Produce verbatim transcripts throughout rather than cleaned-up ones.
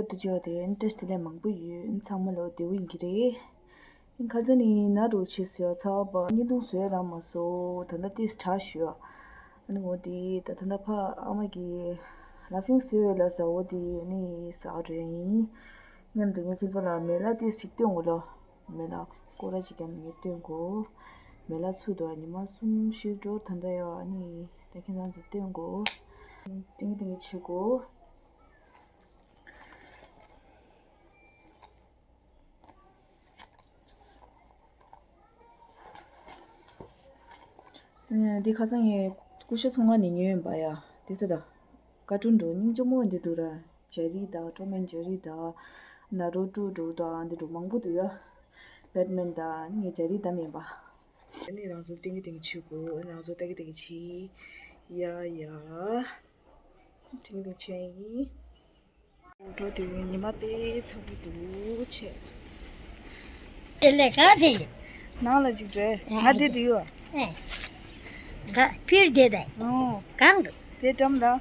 དུ་བྱས་པ་དེ་ཏོག་ཙམ་དེ་ལས་མང་པོ་ཡོད། ཚང་མ་ལོ་བདེ་པོ་ཡིན་གྱི་རེད། ཁ་སང་ནི་ན་རུ་ཆེ་ཟེར་བ་ཚ་བ་བརྙན་ཐུང་བཟོས་རག་མ་སོང་། ད་ལྟ་ཏོག་ཙམ་དྲག་ཤོས། ཨ་ནི་འོ་དེ་ད་ད་ལྟ་ཕ་ཨ་མ་གི་ལ་ཕིང་བཟོས་ཡོད་ལ་ཟ། འོ་དེ་ནི་ཟ་འགྲོ་ཡ་ཡིན། མཉམ་དུ་ངས་ཁྱེད་ཚོ་ལ་མེ་ལ་ཏོག་ཙམ་ཅིག་སྟོན་དགོས་ལོ། མེ་ལ་སྐོར་ར་ཅིག་བརྒྱབ་ནས་ངས་སྟོན་དགོས། མེ་ལ་ཚུད་འདུག་ཉི་མ་གསུམ་བཞི་འགྲོ། ད་ལྟ་ཡོད། ཨ་ནི་ད་ཁྱེད་རང་ཚོ་སྟོན་དགོས། ཏིང་ཏིང་བྱེད་དགོས། འདི་ཁ་སང་ངས་སྐུ་ཞབས་ཚོང་ཁང་ནས་ཉོས་ཡིན་པ་ཡ། འདི་ཚོ་དང་། ཀར་ཊུན་འགྲོ་སྙིང་རྗེ་མོ་འདི་འདུག་ར། ཇེ་རི་དང་ཊོམ་ཨེན་ཇེ་རི་དང་། ན་རུ་ཏོ་འགྲོ་དང་འདི་འགྲོ་མང་པོ་འདུག་ཡ། བེ་ཊི་མེན་དང་ངས་ཇེ་རི་དང་མིན་པ། ཨ་ནི་རང་ཚོ་ཏིང་གི་ཏིང་གི་བྱེད་དགོས། ཨ་ནི་རང་ཚོ་ཏག་གི་ཏག་གི་བྱེད། ཡ་ཡ། ཏིང་གི་ཏིང་བྱེད་ཡིན། འགྲོ་དུས་ཉི་མ་དཔེ་ཚ་པོ་འདུག་བྱས། དེ་ལས་ག་རེ་ཡིན། ནང་ལ་ཅིག་འགྲོ། ང་དེ་དུས་ཡོད། ཨེ། ད་ཕིར་དེ་དེ། ཨོ། གང་འདུག་དེ་འགྲམ་ལ། ཨེ།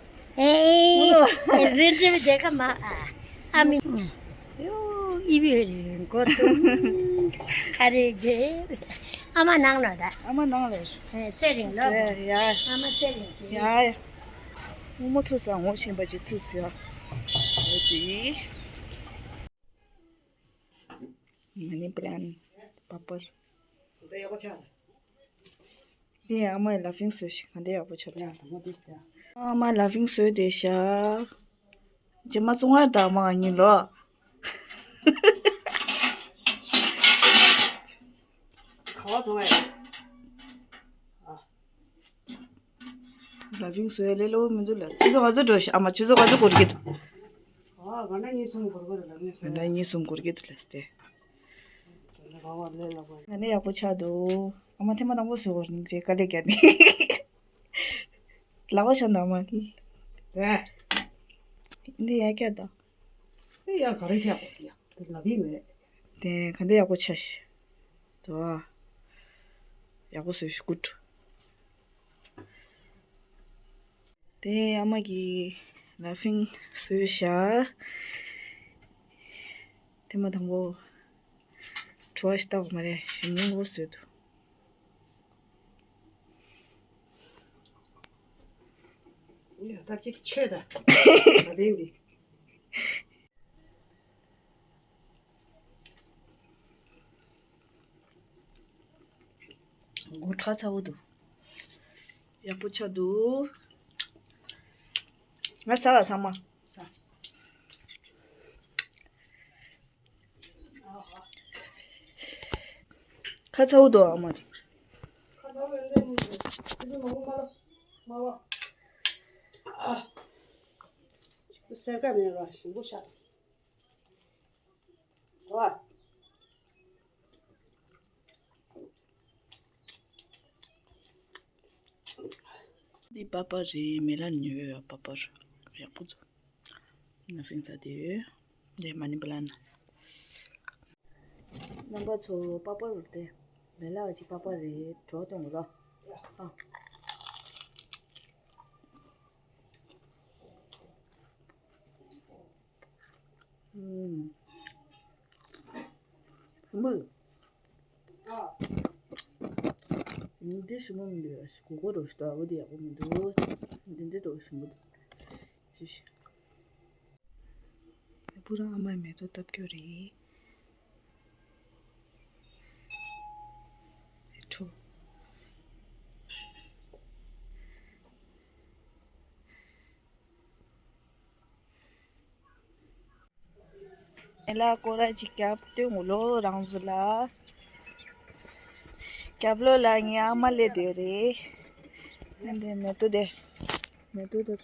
ཨེ། རི་འགྲིམ་དེ་ག་མ། ཨ་མི། ཡོ། ཨི་བི་རི་གོ་ཏུ། ཁ་རེ་གེ། ཨ་མ་ནང་ལ་ད། ཨ་མ་ནང་ལ། ཨེ། ཚེ་རིང་ལོ། ཡ། ཨ་མ་ཚེ་རིང་གི། ཡ་ཡ། སྲུ་མོ་ཐུག་ས་ངོ་ཤེས་པ་ཅིག་ཐུག་སོང་ཡ། འོ་དེ། མ་ནི་པ་ལན། པ་པར། འདི་ཡག་པོ་ཆགས། འདི་ཨ་མའི་ལ་ཕིང་བཟོས་ཤིག་ག་འདི་ཡག་པོ་ཆགས། ཡ་དང་པོ་འདི་ཟེར། ཨ་མ་ལ་ཕིང་བཟོས་བསྡད་ཤག་རྗེས་མ་བཙོང་བར་དང་མ་གཉིས་ལོ། ག་བ་བཙོང་བ་ཡ། ཨ། ལ་ཕིང་བཟོས་ལས་སླ་པོ་མི་འདུག་ལ། ཆུ་ཚོད་ག་ཚོད་འགྲོ་ཤག་ཨ་མ་ཆུ་ཚོད་ག་ཚོད་འགོར་གྱི་འདུག་ཨ། ང་ན་གཉིས་གསུམ་འགོར་གྱི་འདུག་ང་ན་གཉིས་གསུམ་འགོར་གྱི་འདུག་ལ་སྟེ། ང་ནི་ཡག་པོ་ཆགས་འདུག་ཨ་མ་ཐེངས་མ་དང་པོ་བཟོས་གོ་རིང་ཚེ་དཀའ་ལས་བརྒྱབ་ནས། ལག་པ་ཤ་འདམ་མ། ཟེ། འདི་ཡག་ཀྱ་དང་། འདི་ཡག་ག་རེ་ཀྱ་གོ་ཡ། འདི་ལབ་ཡིན་མེད། དེ་ག་འདི་ཡག་པོ་ཆགས་ཤག་དོ། ཡག་པོ་བཟོས་ཤག་གུད། དེ་ཨ་མ་གིས་ལ་ཕིང་བཟོས་ཤག་ཐེངས་མ་དང་པོ། བྲོ་བ་ཞིག་བཏགས་པ་མ་རེད། ཞིམ་མཉེན་པོ་བཟོས་འདུག་ཡ་ད་ཅིག་ཆོད་ད། ད་ལན་འདི། སྒོ་ཁྲ་ཚ་པོ་འདུག་ཡག་པོ་ཆགས་འདུག་ང་ཟ་ལ་ཚང་མ་ཟ། ཁ་ཚ་པོ་འདུག་ཨ་མ་ཅིག་ཁ་ཚ་པོ་ཡོད་ལེ་མོ་ཟ། སི་པི་མ་མོ་མ་ལ་མ་བ། ཨ། སེར་ཀ་མེད་ར་ཞིམ་པོ་ཤ། འདི་པ་པར་རེད། མེ་ལ་ཉོས་ཡོད་པ་པར་ཡག་པོ་འདུག་ན་ཕིང་ཚ་དེ་ཡོད། འདི་མ་ནི་པ་ལན། རྣམ་པ་ཚོ་པ་པར་རུ་དེ་མེ་ལ་གཅིག་པ་པར་རེད། གྲོགས་དང་ལ་ཨ། ཨུམ། ཧུམ་བུ། འདི་ཞིམ་པོ་མི་འདུག་གོ་གོ་རོ་ཞིག་ད་འོ་དེ་ཡག་པོ་མི་འདུག་འདི་འདི་འགྲོ་ཞིམ་པོ་འདུག་ཅི་ཞིག་བུ་རང་ཨ་མའི་མེ་ཏོག་བཏབ་རྒྱུ་རེད། ཁྲོ། ལ་སྐོར་ར་ཅིག་རྒྱབ་སྟོན་དགོས་ལོ་རང་བཟོ་ལ། རྒྱབ་ལོགས་ལ་ངའི་ཨ་མ་སླེབས་བསྡད་རེད། ཨ་འདི་མེ་ཏོག་དེ། མེ་ཏོག་དེ།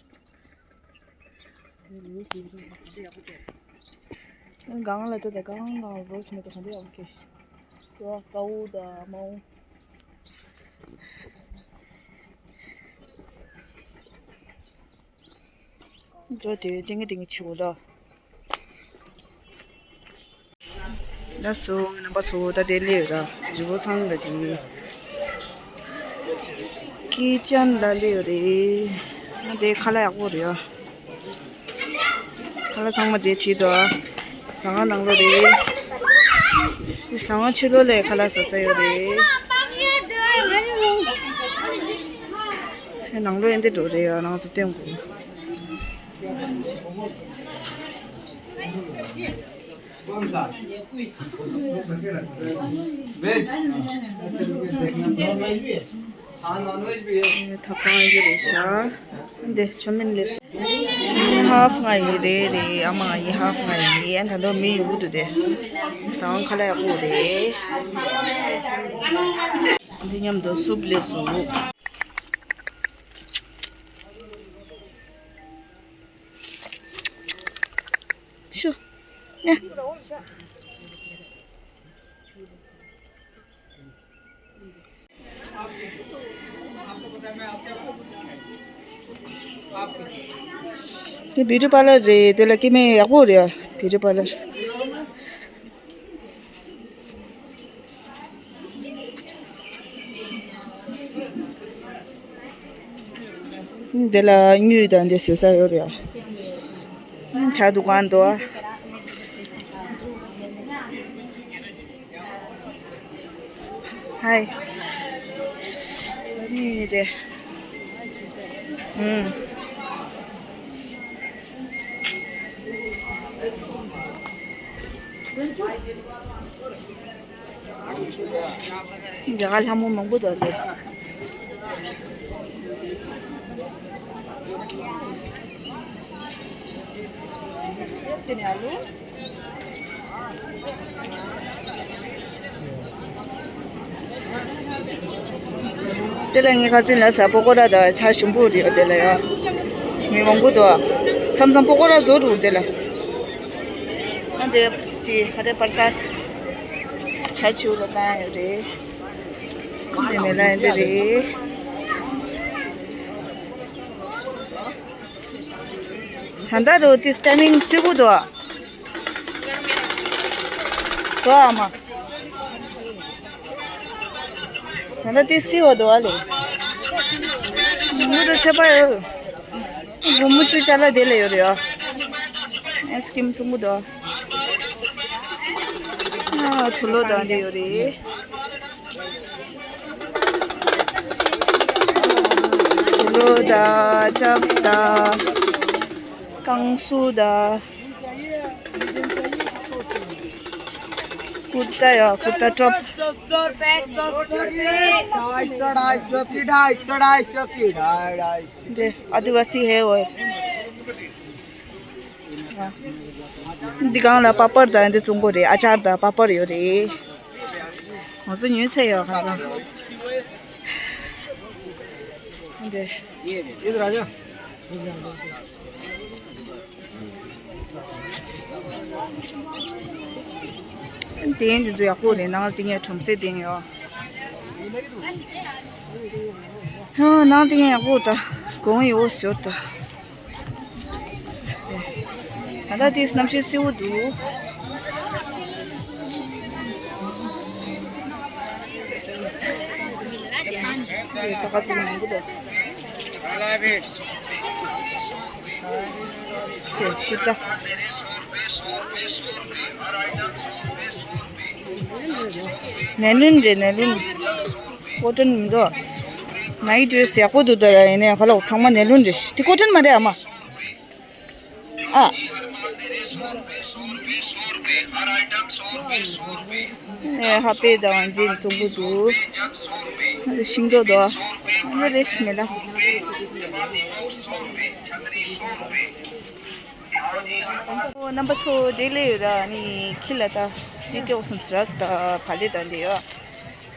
སྒང་ལ་ལྟ་དང་སྒང་སྒང་ལ་རོ་སི་མེ་ཏོག་ག་འདྲ་ཡག་པོ་སྐྱེས་ཤག་དེ་བ་དཀར་པོ་དང་དམར་པོ། འགྲོ་དེ་ཏིང་ངེ་ཏིང་ངེ་བྱེད་དགོས་ལ། ལགས་སོ་རྣམ་པ་ཚོ། ད་དེ་སླེབས་ཡོད་ར། རི་བོ་ཚང་ལ་ཅིག་ཀི་ཅན་ལ་སླེབས་ཡོད་རེད། ང་དེ་ཁ་ལག་ཡག་པོ་རེད་ཨ། ཁ་ལག་ཚང་མ་དེ་བྲིས་འདུག་ཟ་ཁང་ནང་ལོགས་རེད། འདི་ཟ་ཁང་ཕྱི་ལོགས་ལ་ཁ་ལག་ཟ་ས་ཡོད་རེད། ཨེ་ནང་ལོགས་ཨེ་འདྲ་འགྲོ་རེད་ཡ། རང་ཚོ་སྟོན་དགོས། ཐབ་ཚང་ཡོད་རེད་ཤག་འདི་ཆོ་མིན་ལས་སོ། ཆོ་མིན་ཧཱ་ཧྥ་ང་ཡི་རེད་རེད། ཨ་མ་ང་ཡི་ཧཱ་ཧྥ་ང་ཡི། ཨ་ད་དུང་མི་ཡོང་གི་འདུག་སྟེ། ཟ་ཁང་ཁ་ལག་ཡག་པོ་རེད། འདི་མཉམ་དུ་སུབ་ལས་སོ། ཤུ། ཡ། དེ་བིའུ་ཊི་པར་ལར་རེད། དེ་ལ་སྐྱེ་དམན་ཡག་པོ་རེད་ཡ། བིའུ་ཊི་པར་ལར། འདི་ལ་སྨྱུག་དང་འདི་བཟོ་ས་ཡོད་རེད། ཇ་འདུ་ཁང་འདུག་ཧའི། ཨ་ནི་དེ། ཨུམ། རྒྱ་གར་ལྷ་མོ་མང་པོ་འདུག་སྟེ། དེ་ལ་ངའི་ཁ་སང་ལ་ཟ་པ་ཀོ་ར་དང་ཇ་ཞིམ་པོ་རེད། དེ་ལ་ཡ་མི་མང་པོ་འདུག་མཚམས་མཚམས་པ་ཀོ་ར་བཟོ་འདུག་དེ་ལ། ཨ་འདི་དེ་ཧ་རེ་པར་སཱད་ཇ་ཆུ་ལ་བཏང་ཡོད་རེད། འདི་མེ་ལ་འདི་རེད། ད་ལྟ་རུ་དེ་ཊའི་མིང་སི་བོ་འདུག་དོ་ཨ་མ། ད་ལྟ་དེ་སི་བོ་འདུག་ཨ་ལེ། མུ་དུ་ཆད་པ་ཡོད། སྒོར་མོ་བཅུ་ཅ་ལག་དེ་ལ་ཡོད་རེད་ཨ། ཨའི་སི་ཀྲིམ་ཆུང་ངུ་འདུག་ཨ། ཆུ་ལོ་དང་དེ་ཡོད་རེད། ཆུ་ལོ་དང་ཊོབ་དང་། ཀང་སུ་དང་། ཀུར་ཏ་ཡ། ཀུར་ཏ་ཊོབ། ढाई सौ, ढाई सौ की, ढाई सौ, ढाई सौ की, ढाई, ढाई सौ। འདི་ཨ་དི་ཝ་སི་ཧེ་ཝེ། འདི་སྒང་ལ་པ་པར་དང་འདི་བཙོང་གི་རེད། ཨ་ཅར་དང་པ་པར་ཡོད་རེད། ང་ཚོ་ཉོས་ཚར་ཡོད་ཁ་སང་། འདི། དེ་འདི་ཚོ་ཡག་པོ་རེད། ནང་ལ་བཏིང་ཡ་ཁྲོམ་སེ་བཏིང་ཡོད། ཧ། ནང་བཏིང་ཡ་ཡག་པོ་ད། གོང་ཡོད་ཞོར་ད། ད་ལྟ་དེ་གནམ་གཤིས་བསིལ་པོ་འདུག་ཙག་ཙིག་མང་པོ་འདུག་དེ་ཀུར་ཏ། ནའི་ལོན་རེད། ནའི་ལོན། ཀོ་ཊོན་མི་འདུག་ནའི་ཌི་རེ་སི་ཡག་པོ་འདུག་ད་ར། ཡིན་ནའི་ཁ་ལོག་ཚང་མ་ནའི་ལོན་རེད། དེ་ཀོ་ཊོན་མ་རེད་ཨ་མ། ཨ། ཨེ་ཧ་པེ་དང་ཇིན་བཙོང་གི་འདུག་ཤིང་ཏོག་འདུག་ཨ་ནི་རེ་ཞིག་མེད་ལ། ཨོ་རྣམ་པ་ཚོ་དེ་ལས་ཡོད་ར། ནི་ཁྱི་ལ་ད་དེ་ལྟེ་འོག་སུམ་སི་ར་སི་ད་བ་ལེ་ད་འདི་ཡོད།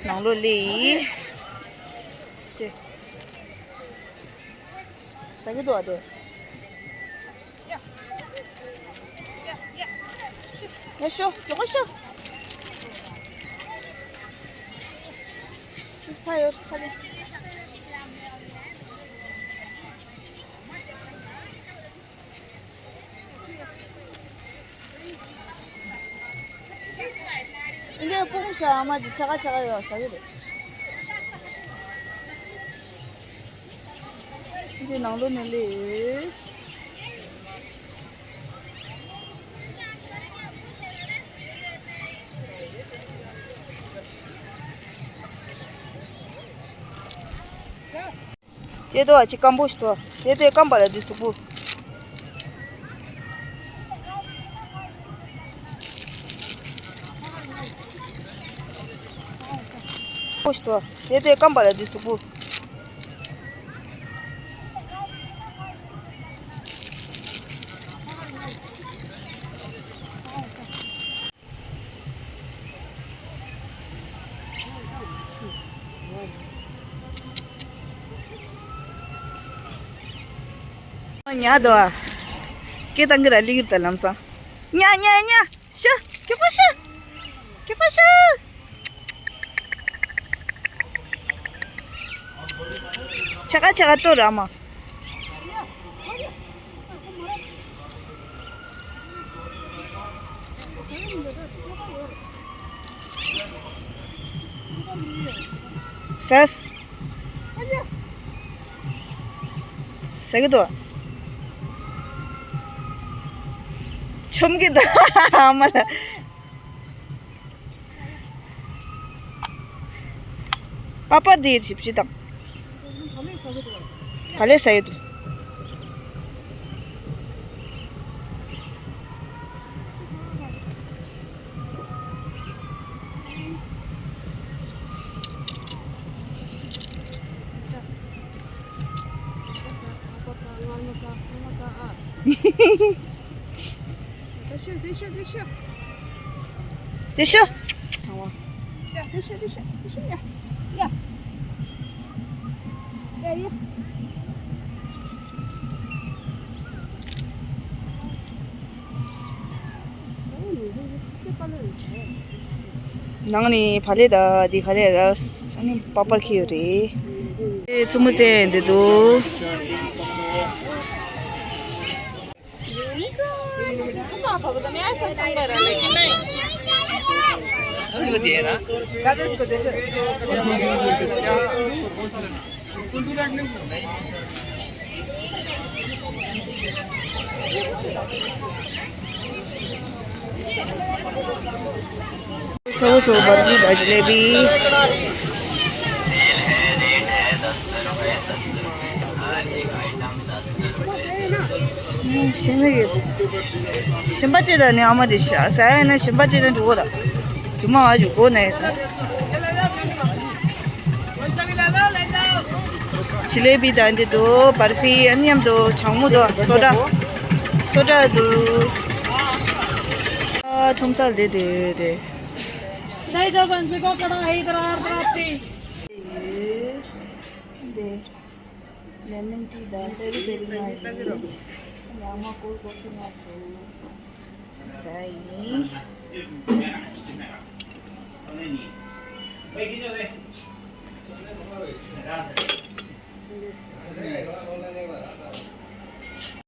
ནང་ལོགས་ལས་ཡི་དེ། ཟ་གི་འདུག་ཨ་དེ། ཡ་ཤོ། ཡོང་ཤོ། ཕ་ཡོད་ཕ་ལེ། འདི་སྤུངས་ཤག་ཨ་མ་འདི་ཆ་ག་ཆ་ག་ཡོད་ཟ་གི་རེད། འདི་ནང་ལོགས་ནས་སླེབས་ཡོད། དེ་དོ་ཨ་ཅི་སྐམ་པོ་ཞིག་དོ། དེ་དེ་སྐམ་པ་ལ་དེ་གཟུགས་པོ། པོ་ཞིག་དོ། དེ་དེ་སྐམ་པ་ལ་དེ་གཟུགས་པོ། ཉལ་འདུག་ཨ། སྐད་བཏང་གི་ར་ལིག་ད་ལམ་སང་། ཉལ་ཉལ་ཉལ། ཤ། ཁྱོད་པ་ཤ། ཁྱོད་པ་ཤ། ཆ་ག་ཆ་ག་ལྟོས་ར་མ། ཟས། ཟ་གི་འདུག་ཆོམ་གི་འདུག་ཨ་མ་ལ། པ་པར་དེ་ཞིབ་ཞིབ་དང་། བ་ལེ་ཟ་ཡོད་དོ། དེ་ཤོ། དེ་ཤོ། དེ་ཤོ། ཡ། དེ་ཤོ། དེ་ཤོ། དེ་ཤོ། ཡ། ཡ། ཡ། ཡ། ནང་ནས་བ་ལེ་དང་འདི་ག་རེ་ར་ས་ནི་པ་པར་ཁྱེར་ཡོད་རེད། ཨེ་མཚོ་མོ་རྩེ་འདི་འདུག་སོ་སོ་བར་ཟི་དང་ཇི་ལེ་བི། ཞིམ་གི་ཡོད། ཞིམ་པ་སྤྲད་དང་ནི་ཨ་མ་དེ་ཤ་ཟ་ཡ་ན་ཞིམ་པ་སྤྲད་ན་འགྲོ་གོ་ར། རྒྱུ་མ་ང་ཞུ་གོ་ནས་ཡོད། ཇི་ལེ་བི་དང་འདི་འདུག་བར་ཕི་ཨ་ནི་མཉམ་དུ་གྲང་མོ་འདུག་སོ་ཌ། སོ་ཌ་འདུག་ཨ་ཁྲོམ་ས་འདི་འདི་འདི། འདི། ལེ་མོན་ཊི་དང་བེ་རི་བེ་རི་མ་ཡིན། ཡང་མ་ཀོལ་ཀོ་ཕི་ང་སོ། ཟ་ཡིན།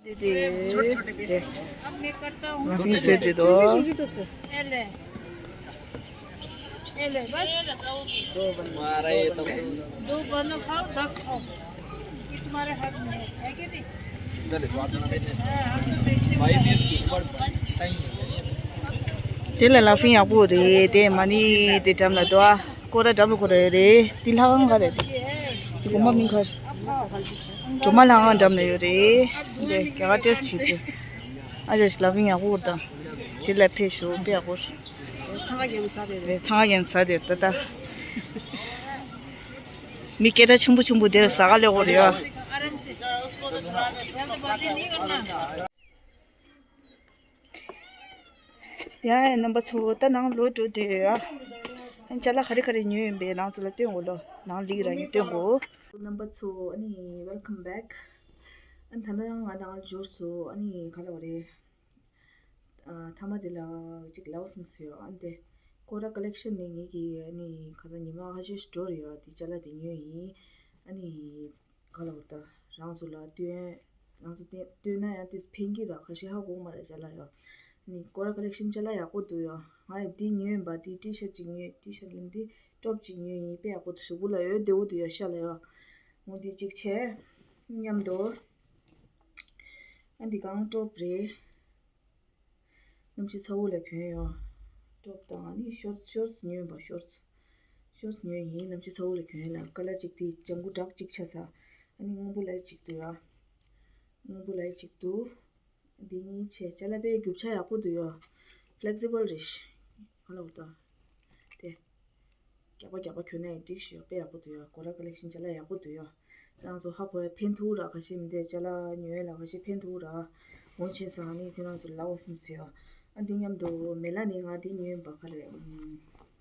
དེ་དེ་དེ། ང་ཧྥིང་སོས་དེ་དོ། ये ले, बस। दो बनो खाओ, दस खाओ। ये तुम्हारे हाथ में है, है कि नहीं? हाँ, हम तो बेचने वाले हैं। དེ་ལ་ལ་ཧྥིང་ཡག་པོ་རེད། དེ་མ་ནི་དེ་འགྲམ་ལ་དོ་ཨ། སྐོར་ར་འགྲམ་ལ་སྐོར་ར་ཡོད་རེད། དེ་ལྷ་ཁང་ག་རེད། དེ་དགོན་པ་མིང་ག་རེད། གྲོ་མ་ལྷ་ཁང་འགྲམ་ལ་ཡོད་རེད། དེ་རྒྱ་གར་ཏེས་བྱེད་ཚེ། ཨ་ཅག་ལ་ཧྥིང་ཡག་པོ་རེད་ད། ཇི་ལ་ཕེབས་ཤོག་དཔེ་ཡག་པོ་རེད། ཚང་ག་རྒྱན་ཟ་དེ་རེད། ཚང་ག་རྒྱན་ཟ་དེ་རེད་ད་ད། མི་སྐད་གྲགས་ཆེན་པོ་ཆེན་པོ་དེར་ཟ་ག་ལེགས་པོ་རེད་ཨ། ཡ་ཡ་རྣམ་པ་ཚོ་ད་ནང་ལོག་འགྲོ་དུས་ཡ། ཅ་ལག་ག་རེ་ག་རེ་ཉོས་ཡིན་པས་ནང་ཚོ་ལ་སྟོན་དགོས་ལོ། ནང་ལིག་ར་ཡིན་སྟོན་དགོས། རྣམ་པ་ཚོ་ཨ་ནི་welcome back། ཨ་ནི་ད་ལྟ་ང་ནང་འབྱོར་སོང་། ཨ་ནི་ག་ལ་བ་རེད། ཨ་མཐའ་མ་དེ་ལ་ཅིག་ལའོ་སིང་སི་ཡོད། ཨ་ནི་དེ་ཀོ་ར་ཀ་ལེག་ཤན་ནི་ངེད་ཀྱི་ཨ་ནི་ག་ཚ་ཉི་མ་ཁ་ཤས་ཤིག་འགྲོ་རེད་ཡོད། དེ་ཅ་ལག་དེ་ཉོས་ཡིན། ཨ་ནི་ག་ལ་བ་ད་རང་ཚོ་ལ་སྟོན། རང་ཚོ་སྟོན་སྟོན་ན་ཡང་དེ་ཕན་གྱི་ར་ཁ་ཤས་ཧ་གོ་མ་རེད་ཅ་ལག་ཡོད། ཨ་ནི་ཀོ་ར་ཀ་ལེག་ཤན་ཅ་ལག་ཡག་པོ་འདུག་ཡོད། ང་ཡི་དེ་ཉོས་ཡིན་པ། དེ་ཊི་ཤར་ཊི་ཅིག་ཉོས། ཊི་ཤར་ཊི་ལ་འདི་ཊོབ་ཅིག་ཉོས་ཡིན། དཔེ་ཡག་པོ་འདུག་གཟུགས་པོ་ལ་ཡོད་བདེ་བོ་འདུག་ཡོད་ཤ་ལ་ཡོད། འོ་འདི་གཅིག་བྱས། མཉམ་དུ། ཨ་འདི་གང་ཊོབ་རེད། གནམ་གཤིས་ཚ་བོ་ལ་གྱོན་ཡོད། ཊོབ་དང་ཨ་ནི་ཤོར་ཤོར་ཉོས་པ། ཤོར་ཤོར་ཉོས་ཡིན། གནམ་གཤིས་ཚ་བོ་ལ་གྱོན་ཡོད་ལ། ཀ་ལར་གཅིག་དེ་ལྗང་གུ་འདྲ་གཅིག་ཆ་ས། ཨ་ནི་སྔོན་པོ་ལ་གཅིག་འདུག་ཡ། སྔོན་པོ་ལ་གཅིག་འདུག་འདི་གཉིས་ཆེ། ཅ་ལག་དཔེ་རྒྱུ་ཆ་ཡག་པོ་འདུག་ཡ། ཕི་ལེག་སི་བལ་རེད། ག་ལ་འོ་ད། དེ། རྒྱག་པ་རྒྱག་པ་གྱོན་ན་ཡང་འགྲིག་ཤི་ཡ། དཔེ་ཡག་པོ་འདུག་ཡ། གོ་ར་ཀ་ལེག་ཤན་ཅ་ལག་ཡག་པོ་འདུག་ཡ། རང་ཚོ་ཧ་གོ་ཡ་ཕན་ཐོགས་ར། ཁ་ཤས་མི་འདས་ཅ་ལག་ཉོ་ཡ་ལ་ཁ་ཤས་ཕན་ཐོགས་ར། འོང་ཆེན་སང་ནི་ཁྱོད་རང་ཚོ་ལབ་འོ་བསམ་སོང་ཡ། ཨ་འདི་མཉམ་དུ་མེ་ལ་ནི་ང་འདི་ཉོས་ཡིན་པ་ག་རེད། ཨམ།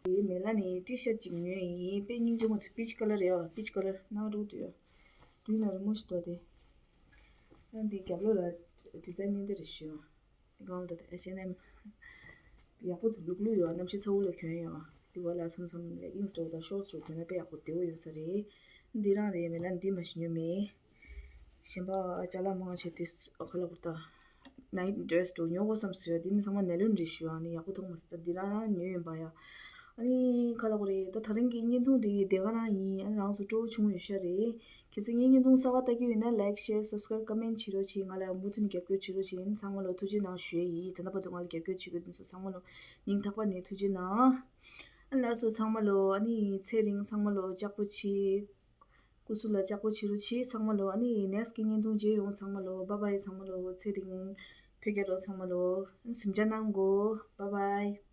འདི་མེ་ལ་ནི་ཊི་ཤར་ཊི་ཅིག་ཉོས་ཡིན། དཔེ་སྙིང་རྗེ་མོ་འདུག་པིཆ་ཀ་ལར་རེད་ཡ། པིཆ་ཀ་ལར་ནང་འགྲོ་འདུག་ཡ། མདུན་ལ་རི་མོ་ཞིག་འདུག་དེ། ཨ་འདི་རྒྱབ་ལོགས་ལ་ཌི་ཛའིན་ནི་འདི་རེད་ཤི་ཡ། གང་ལྟར་ཨེཆ་ཨེན་ཨེམ། ཡག་པོ་འདུག་ལུག་ལུག་ཡོད། གནམ་གཤིས་ཚ་བོ་ལ་གྱོན་ཡོད། འདི་བ་ལ་མཚམས་མཚམས་ལེག་གིང་སི་འདྲ་བོ་དང་ཤོར་ཊི་སི་འདྲ་བོ་གྱོན་ན་དཔེ་ཡག་པོ་བདེ་བོ་ཡོད་ས་རེད། འདི་རང་རེད། མེ་ལ་འདི་མ་ཞིག་ཉོས་མེད། གཞན་པ་ཅ་ལག་མང་ཆེ་དེ་ཨ་ཁ་ལ་གུར་ཏ། ནའིཊ་ཌེ་རེ་སི་འདྲ་བོ་ཉོ་དགོས་བསམ་སོང་ཡ། འདི་ནི་ཚང་མ་ནའི་ལོན་རེད་ཤི་ཡ། ཨ་ནི་ཡག་པོ་མཐོང་མ་སོང་། ད་འདི་རང་རང་ཉོས་ཡིན་པ་ཡ། ཨ་ནི་ཁ་ལ་གུར་རེད། ད་ད་རིང་གི་བརྙན་ཐུང་འདི་དེ་ག་རང་ཡིན། ཨ་ནི་རང་ཚོ་སྤྲོ་བོ་བྱུང་ཡོད་ཤ་རེད། གལ་སྲིད་ངའི་བརྙན་ཐུང་གསར་པ་ལྟ་གི་ཡོད་ན་ལའིཀ་ཤེར་སབ་སི་ཀ་རའིབ་ཀོ་མེན་ཊི་བྱེད་རོགས་བྱེད། ང་ལ་མུ་མཐུད་ནས་རྒྱབ་སྐྱོར་བྱེད་རོགས་བྱེད། ཚང་མ་ལ་ཐུགས་རྗེ་གནང་ཞུ་ཡས་ཡིན། ད་ལྟ་བར་དུ་ང་ལ་རྒྱབ་སྐྱོར་བྱེད་དགོས་དེ་ཚོ་ཚང་མ་ལ་སྙིང་ཐག་པ་ནས་ཐུགས་རྗེ་གནང་། ཨ་ལགས་སོ་ཚང་མ་ལ་ཨ་ནི་ཚེ་རིང་། ཚང་མ་ལ་ལྕགས་པོ་བྱེད། སྐུ་གཟུགས་ལ་ལྕགས་པོ་བྱེད་རོགས་བྱེད། ཚང་མ་ལ་ཨ་ནི་ནེག་སི་ཊི་གི་བརྙན་ཐུང་མཇལ་ཡོང་། ཚང་མ་ལ་བྷའི་བྷའི། ཚང་མ་ལ་ཚེ་རིང་། བོད་རྒྱལ་ལོ། ཚང་མ་ལ་ཨ་ནི་གཟིམ་འཇག་གནང་གོ། བྷའི་བྷའི།